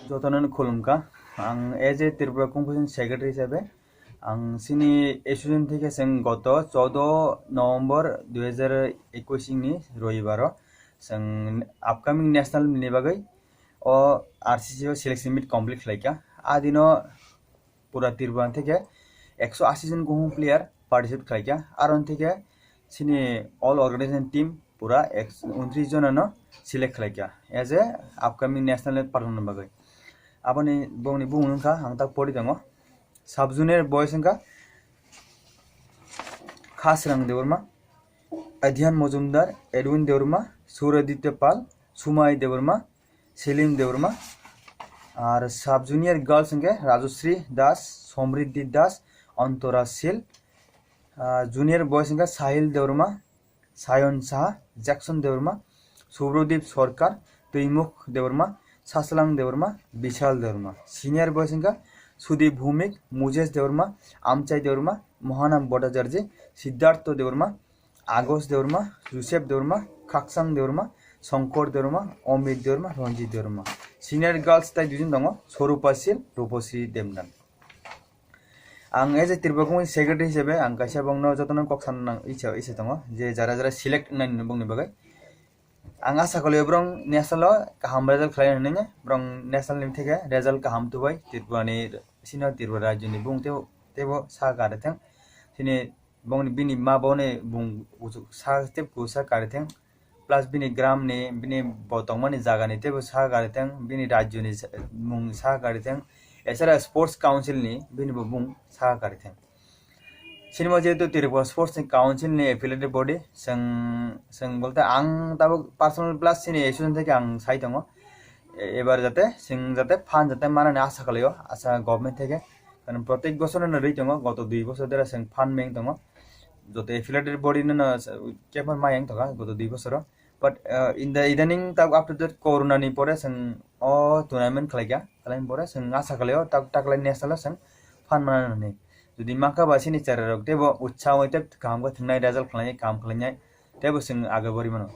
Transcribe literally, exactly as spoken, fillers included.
Jotono khulumkha. Ang as a Tripura Confusion Secretary hisabe ang chini association theke chwng goto choudo November dui hajar ekush ni roibaro chwng upcoming national ni bagwi o R C C o selection meet complete khlaikha. A dino pura Tripura theke ekso ashi jon kuhum player participate khlaikha. Aron theke chini all organization team pura ek-, untris jonano select khlaikha as a upcoming national level parna bagwi. Aboni bongni bumung wngkha ang tak pori tongo. Sub junior boys wngkha Khasrang Debbarma, Adhian Mojumdar, Edwin Debbarma, Suraditya Pal, Sumai Debbarma, Selim Debbarma. Ar sub junior girls hwnkhe Rajusri Das, Somriddhi Das, Antora Sil. Ah, junior boys hwnkhe Sahil Debbarma, Sayon Saha, Jackson Debbarma, Subrodip Sorkar, Twimukh Debbarma, Saslang Debbarma, Bishal Debbarma. Senior boys hwnkhe Sudip Bhumik, Mujesh Debbarma, Amchai Debbarma, Mohanam Bhattacharjee, Siddhartho Debbarma, Agos Debbarma, Joseph Debbarma, Khaksang Debbarma, Shankar Debbarma, Omit Debbarma, Ranjit Debbarma. Senior girls tai duijon tongo, Swarupa Sil, Rupasri Demdan. Ang as a Tripura Congress secretary hisabe ang kaisa bongno jotono kok sana nang isa, isa tongo, je jara jara select nai bongni bagwi. Ang asa khlaio borong national o kaham result khlai nai, borong national ni theke result kaham tubai Tripura ni sino Tripura rajyo ni bung tebo, tebo sa kare thang. Sini bongni bini ma boni bung ujuk sa tep ku sa kare thang. Plus bini gram ni, bini bo tongmani jaga ni tebo sa kare thang, bini rajyo ni sa-, mung sa kare thang. Esara sports council ni bini bo bung sa kare thang. Sini mo jehetu Tripura Sports ni Council ni affiliated body, seng, seng bolte ang tabuk personal plus sini association theke ang sai tongo. E-, ebar jate seng jate phan jate manani asa khlaio, asa government theke. Karon protek bosor no rwi tongo, goto dui bosor dera seng phan meng tongo. Joto affiliated body no, no kepha mayang tongo goto dui bosoro. But, uh, in the idaning tabuk after that corona ni pore seng o tournament khlaikha, khlaini pore seng asa khlaio tak, taklai national o seng phan manani. Jodi mangkha ba sini chera rok tebo utsaho tei kaham khe thwngnai result khlainai, kaham khlainai, tebo chwng age bori mano.